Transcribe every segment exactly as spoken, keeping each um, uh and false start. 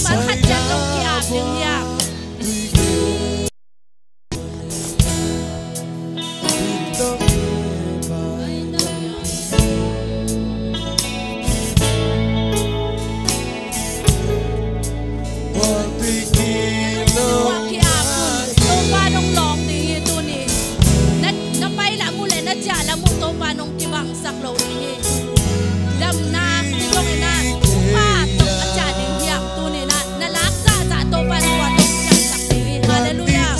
Mal khat ciat dong ki-ap ding hiam? Topa nong lawng ding hi tuni. Na, na pai lam uh le na ciah lam uh Topa nong kibangsak lo ding hi. Damna kidong in ah, Topa tawh a ciah ding hiam tuni in ah, na lak zahzah Topa nong tua tawh ciahsak ding hi. Halleluiah.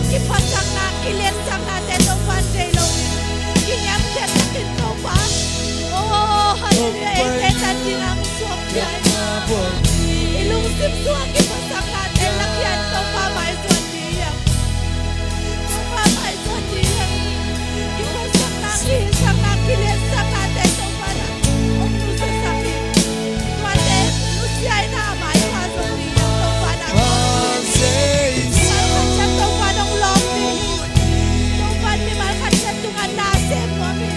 Kiphatsakna, kiletsaknate Topa deih lo in, kiniamkhiat takin Topa. Oh, halleluiah. Eite tan ding a hong suak piak i lungsim sungah kiphatsaknate lakhia in Topa maizuan ding hi hang. Topa maizuan ding hi hang. Kiphatsakna, kihisakna, kiletsaknate Topa na hong nusiasak hi. Tuate nusia in a maipha zong ding hi hang Topa na. Topa mimal khat ciat tungah na sem nuam hi.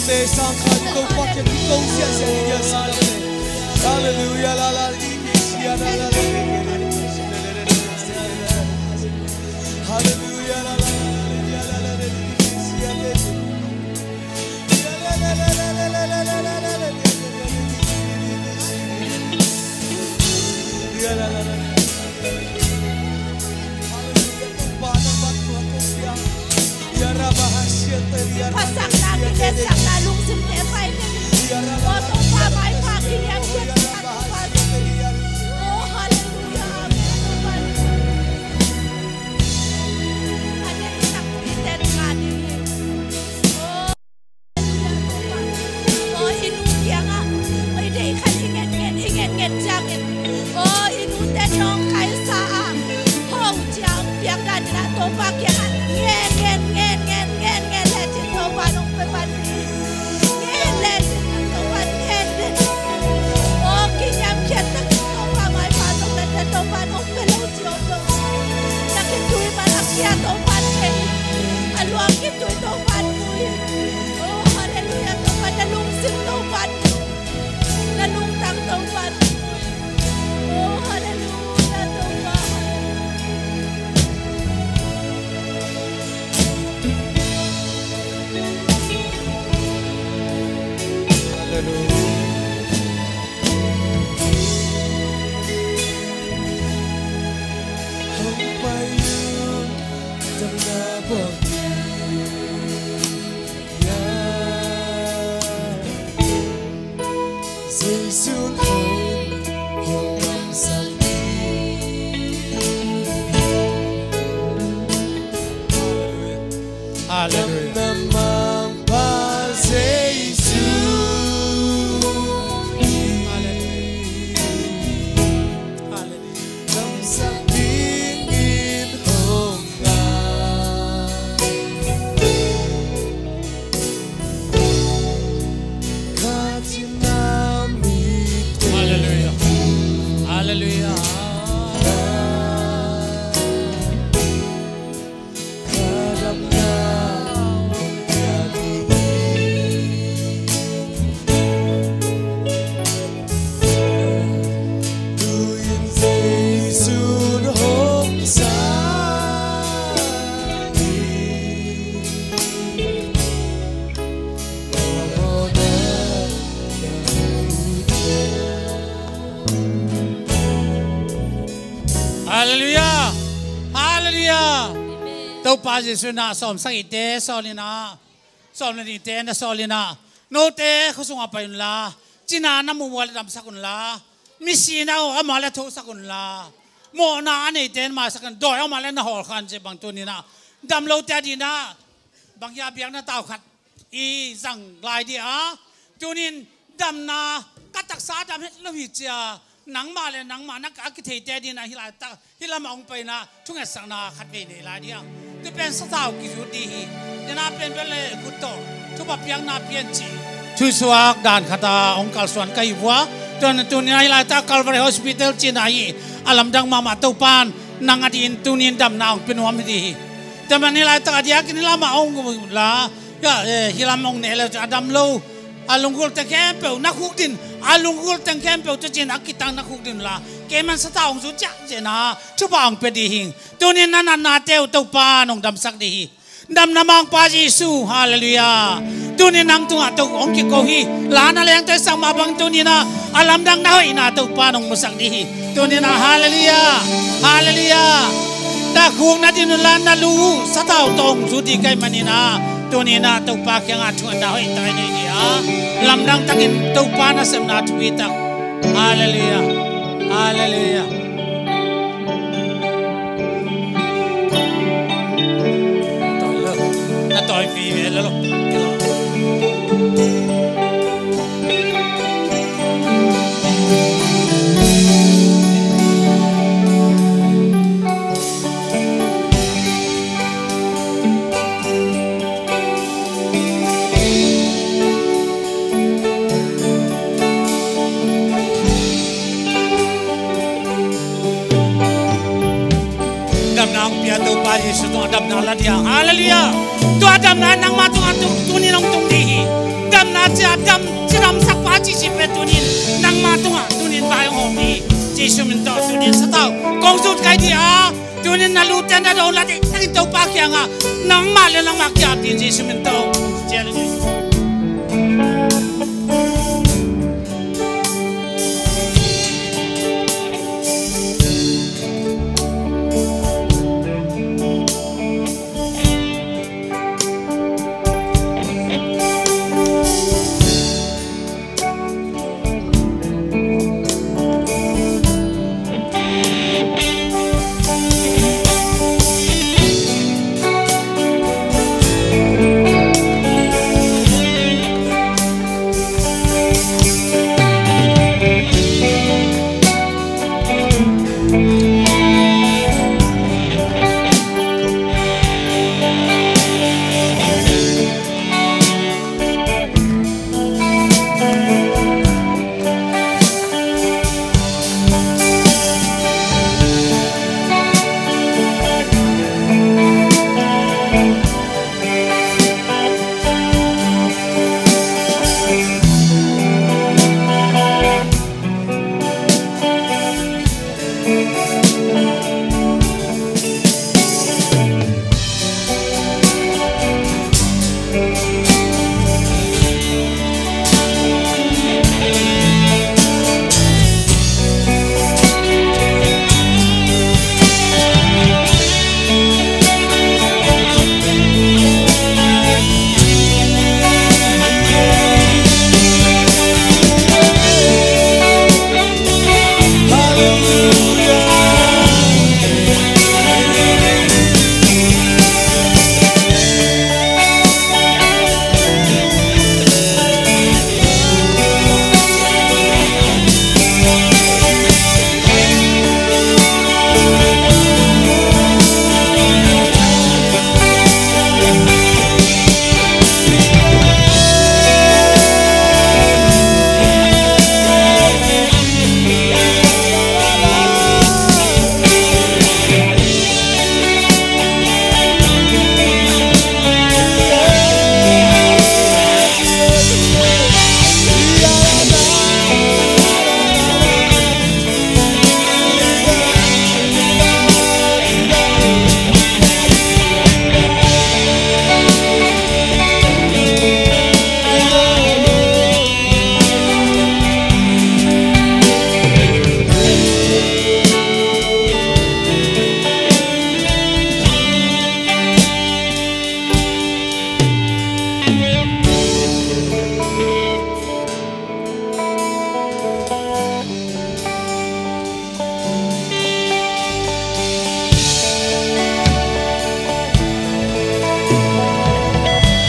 Te sang kha di Topa kiang kiko siasia di dia sang kha te. Halleluia la la di di sia la la la. Halleluia la la la la la la la di sia te. Pasakna, kiletsakna, lungsim te pai ne. O Topa, maipha kiniamkhiatna, Topa. O halleluia, amen, Topa. A deihsakpite ngah ding hi. O. O, i nu kiangah, o, i deih khat i ngetnget, i ngetnget ciangin, o, i nute nawngkaisa a, ho ciang piang danin ah Topa kiangah ngen ngen ngen ngen ngen ngen lecin Topa nong pe pan hi. Ngen lecin Topa ngen den. O, kiniamkhiat takin Topa maipha zong na te Topa nong pe lo ci om lo. Na khitui man a kia Topa thei. A luang khitui Topa tui. Oh, halleluia, Topa, na lungsim Topa, na lungtang Topa. Oh, halleluia, Topa. Halleluia. Hong pai un, damna buak. Jesu'n hong, hong damsak hi. Halleluia. Damna Mangpa Jesu. Halleluia. Halleluia. Damsak dingin hong Halleluia. Halleluia. Halleluia. Halleluia. Topa Jesu in ah sawm sagihte sawl in ah, sawm le nihte na sawl in ah, note khua sungah pai unla, cina na muh uh a leh damsak unla, misi na om a leh thosak unla, mawhna a neite na maisak un, dawi a om a leh na hawlkha un cih bang tuni in ah, dam lote ading in ah, bang hia, biakna tau khat i zang lai ding a, tuni in damna ka taksa dam het lo hi ci a, nangmah le nangmah na a kitheite ading in ah hih laitak hih lamah hong pai in ah thungetsakna khatvei nei lai ding a. Tua pen sathau kizut ding hi. Tua in ah pen bel le khut tawh thupha piakna pian cih thu suak dan khat ah hong kalsuan ka hi uh a. Tua in tuni in ah hih laitak Calvary Hospital cihna hi a, lamdang mahmah, Topa'n nang ading in tuni in damna hong pia nuam hi ding hi. Tua manin hih laitak a diakin hih lamah hong um unla, hih lam hong neh le a dam lo, a lunggulh teng khempeuh na khukdin, a lunggulh teng khempeuh tawh cin a kitang na khukdin unla, kei man sathau hong zut ciahciah in ah thupha hong pia ding hi. Tuni in na natnate uh Topa'n hong damsak ding hi. Damna Mangpa Jesu, halleluia. Tuni in nang tungah Topa hong kiko hi. La na lengte sang mah bang tuni in ah a lamdang na hoihna Topa'n hong musak ding hi. Tuni in ah halleluia, halleluia. Na khukna ding unla na lu uh sathau tawh hong zut ding ka hih manin ah, tuni in ah Topa kiangah thungetna hoihtak i nei ding a, lamdang takin Topa nasepna thupi tak. Halleluia. Halleluia. Na tawi vive lo. Damna hong pia Topa Jesu tungah damna la ding a. Halleluia. Tua damna nangmah tungah tu, tuni in hong tung ding hi. Dam ciatdam cidamsak pa cihcih pen tunin nangma tungah tunin vai hong hawm ni. Jesu min tawh tunin sathau kong zut kai dih a, tunin na lute na dawn la deihtakin Topa kiangah nangmah le nangmah kiapin Jesu min tawh.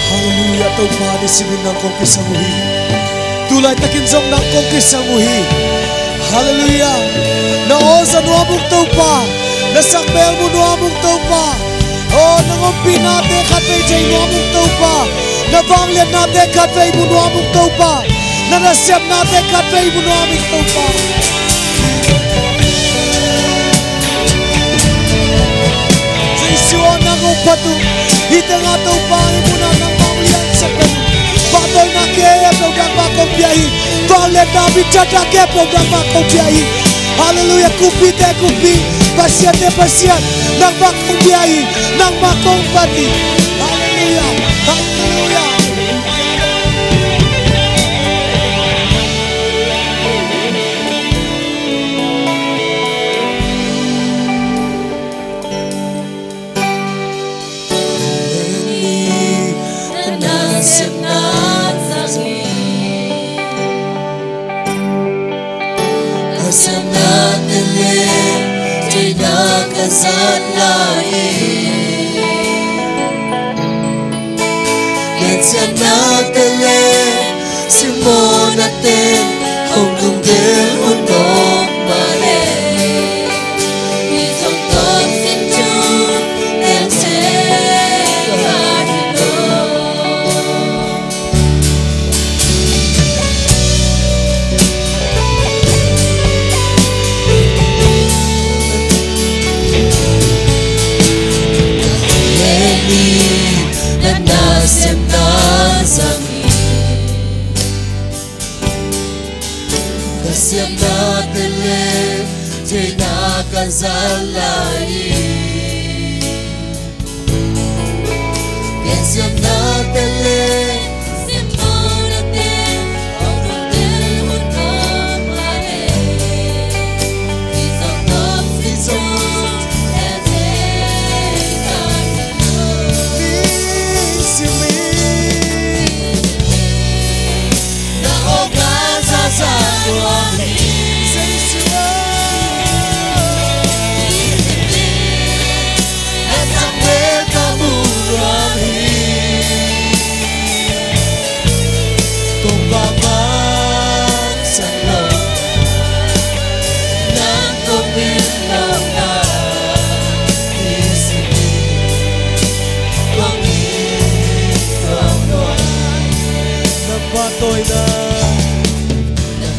Halleluiah, Topa, ni simin nang kong kisam uh hi. Tulaitakin zong nang kong kisam uh hi. Halleluiah. Na awlza nuam ung Topa. Na sakmel mu nuam ung Topa. Aw, na ngompihnate khatvei thei nuam ung Topa. Na vangliatnate khatvei mu nuam ung Topa. Na nasepnate khatvei mu nuam ung Topa. Jesu aw, nang hong phat ung. Hih tengah Topa, hih munah nangmah hong liansak pen. Pahtawina khempeuh nangmah kong pia hi. Vangliatna, mitthahna khempeuh nangmah kong pia hi. Halleluiah. Kumpite Kumpi, Pasiante Pasian, nangmah kong pia hi. Nangmah kong phat hi. Halleluiah. Halleluiah. Ka nasepna zang hi. Ka siatnate le theihna ka zat lai hi. Ka siatnate le simmawhnate hong lunggel hun mawk mah leh, hih zong tawh sin thu tengte ka hi lo. Ka nasepna zang hi. Zan lai. Kei siamnate le siamnate Pahtawinan,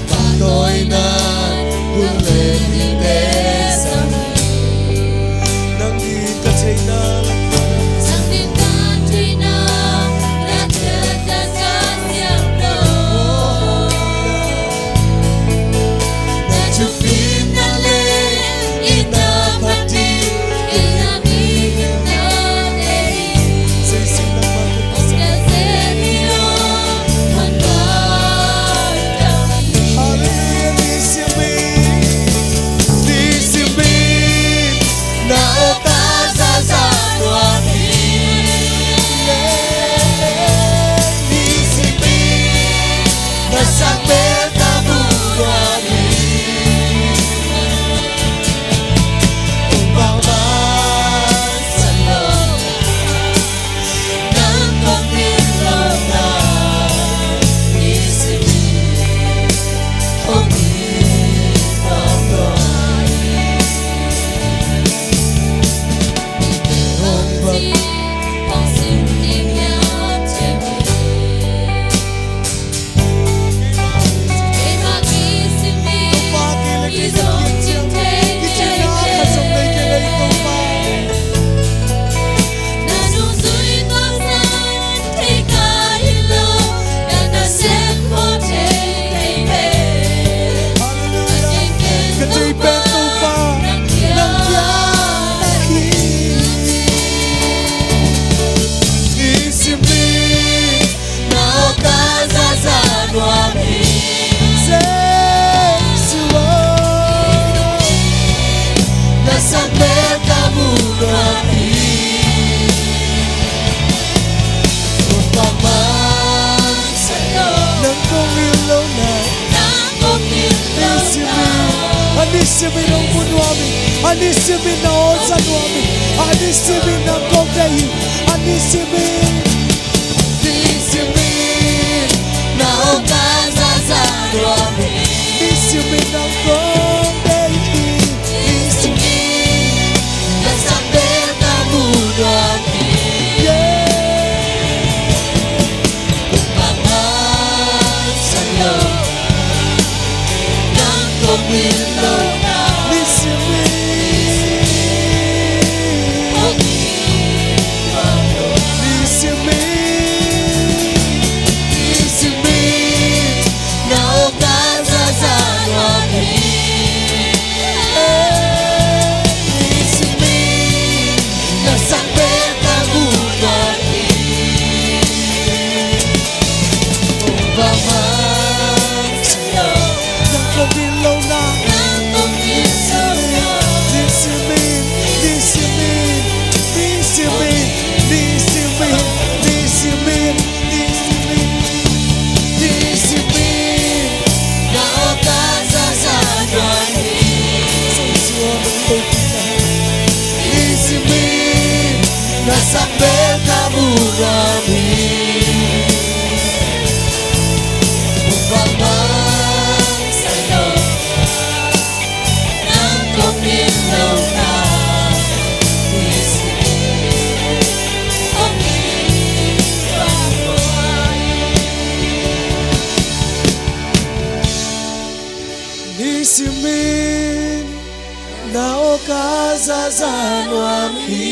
pahtawinan, hun le nite sang hi. Nang it ka theihna, nang it ka theihna, na thupina le itna phat ding, itna ding, itna ding. Hallelujah, nisimin, nisimin, na awk a zaza nuam hi. Nisimin, na sang bel ka mu nuam hi. Kong bangmah sa lo, nang kong it lo na, nisimin hong it nuam hi. Hong bang Ka tei pen Topa, nang kiang na hi. Nisimin, na awk a zaza nuam hi. Jesu aw, na sang bel ka mu nuam hi. Kong bangmah sa lo, nang kong it lo na, nang kong it lo na. Nisimin, a nisimin hong mu nuam hi. A nisimin na aw za nuam hi. A nisimin nang kong deih hi. A nisimin. Nisimin, na awk a zaza nuam hi. Nisimin nang kong deih hi. Nisimin, na sang bel ka mu nuam hi. Yeah. Kong bangmah sa lo, nang kong it lo na, nisimin. Nisimin, nisimin, na awk a zaza nuam hi. Nisimin, na sang bel ka mu nuam hi. Kong bangmah sa lo, nang kong it lo na, nang kong it lo na. Nisimin, nisimin, nisimin, nisimin, nisimin, nisimin, nisimin, na awk a zaza nuam hi. Nisimin, na sang bel ka mu nuam hi. Kong bangmah sa lo, nang kong it lo na, nisimin hong it nuam hi. Nisimin, na awk a zaza nuam hi.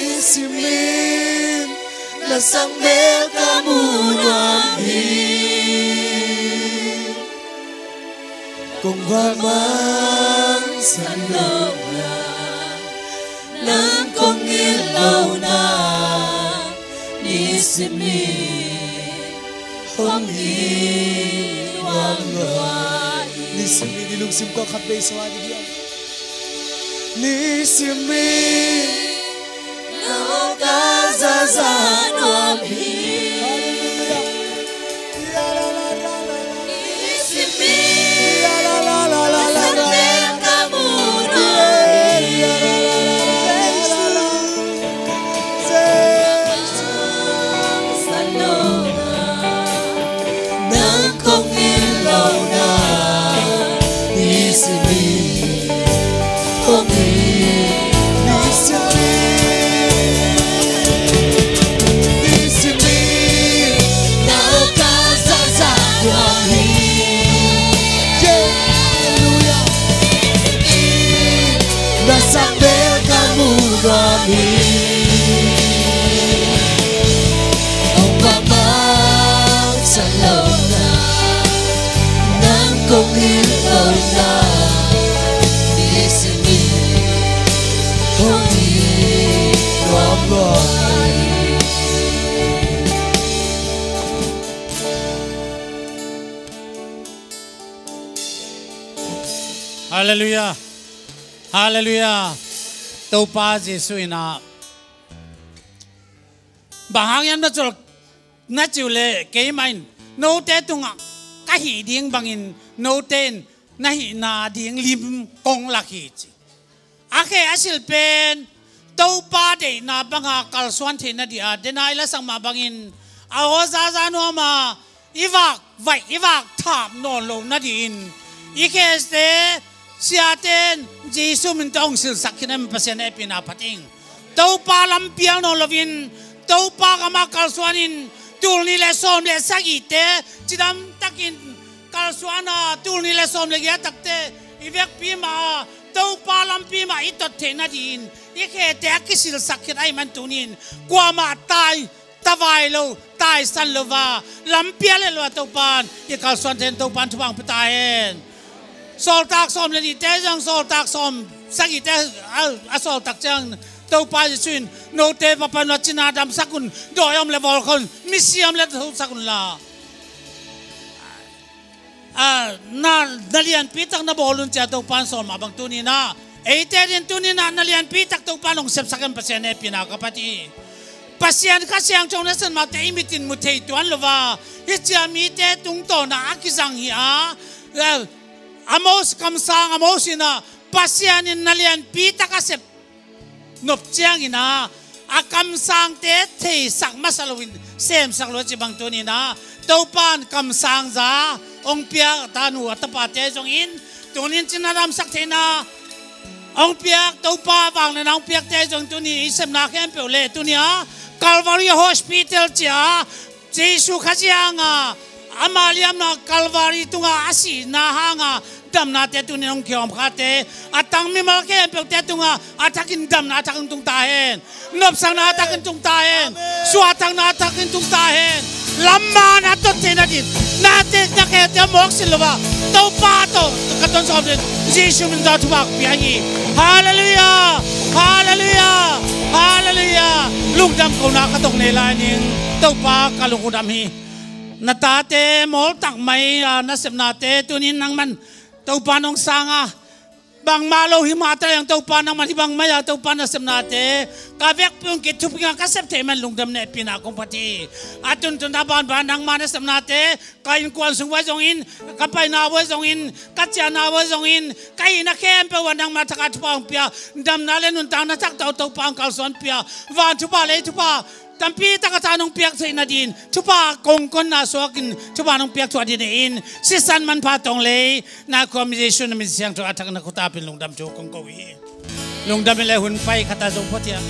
Nisimin, na sang bel ka mu nuam hi. Hong va mangsan lo na, nang kong it lo na, nisimin hong it nuam lua hi. Nisimin i lungsim kua khat vei sa a di diam. Nisimin na aw ka zaza nuam hi. Hallelujah. Halleluiah. Halleluiah. Topa Jesuh in ah bang hang hiam na colh na cih uh leh, keimah in note tungah ka hih ding bangin note in na hihna ding lim kong lak hi, ci. A khe a sil pen Topa deihna banga kalsuan theih nading a, dena i lasak mah bangin a aw zaza nuam a, i vak vaih, i vak thap nawn loh nadingin i khete siate in Jesuh min tawh hong silsak khin a, Pasian hehpihna phat ing. Topa lampial nawn loin Topa gam ah kalsuanin tul nih le sawm le sagihte cidam takin kalsuan a, tul nih le sawm le giat takte i vekpi mah a, Topa lampi mah i tot theih nadingin i khete a kisilsak khin ahih man tuni in kuamah tai tavai lo, taisan lo a, lampial het lo a Topa in i kalsuan theih nadingin Topa in thupha hong pia ta hen. Sawltak sawm le nihte zong, sawltak sawm sagihte a, a sawltak ciang Topa Jesuh in note va pan un la, cina damsak un, dawi a om le vawlkha un, misi a om le thosak un la, a, na, na lianpi tak na bawl un, ci a Topa in sawl mah bang tuni in ah eite adingin tuni in ah na lianpi tak Topa in hong sepsak hen, Pasian hehpihna ka phat hi. Pasian Kha Siangtho nasem mahte i mit in mu thei tuan lo a, hih ci a mite tungtawn ah a kizang hi a, a, a Moses kamsang, a Moses in ah Pasian in na lianpi tak a sep nop ciangin ah a kamsangte theisak masa loin semsak lo a, ci bang tuni in ah Topa in kamsang za hong piak, a tanu a tapate zongin tuni in cina damsak theihna hong piak, Topa vangliatna hong piakte zong tuni i sepna khempeuh le tuni a Calvary Hospital ci a Jesuh Khazih hanga ama liamna Calvary tunga a sihna hanga damnate tuni in hong kikhawm khate, a tang mimal khempeuhte tunga a thakin damna a thakin tung ta hen. Nopsakna a thakin tung ta hen. Suahtakna a thakin tung ta hen. Lamman a tot theih nadingin nate na khete a mawk sin lo a, Topa tawh ka ton sawm ding, Jesuh min tawh thupha pia hi. Halleluiah. Halleluiah. Halleluiah. Lungdam kohna ka tong nei lai ning, Topa ka lung uh dam hi. Na tate mawltak mai a nasepnate tuni in nangman Topa in hong sang a, bangmah lo hi mah ta leng Topa nangman hih bang mai a Topa nasepnate ka vekpi un kithupi a ka sep theih man lungdam hehpihna kong phat hi. A tuntun a banban nangma nasepnate ka innkuan sung uah zongin, ka paina uah zongin, ka ciahna uah zongin, ka hihna khempeuh uah nangma thak a thupha hong pia, damna le nuntakna thak tawh Topa hong kalsuan pia, van thupha lei thupha tampi tak a ta nong piak theih nadingin thupha kong konna suakin thupha nong piak thuah dingin sisan manpha tong lei na khua mi Jesuh na min siangtho a thak na khut a pin lungdam thu kong ko hi. Lungdam in le hun pai khat a zong phuat hiam.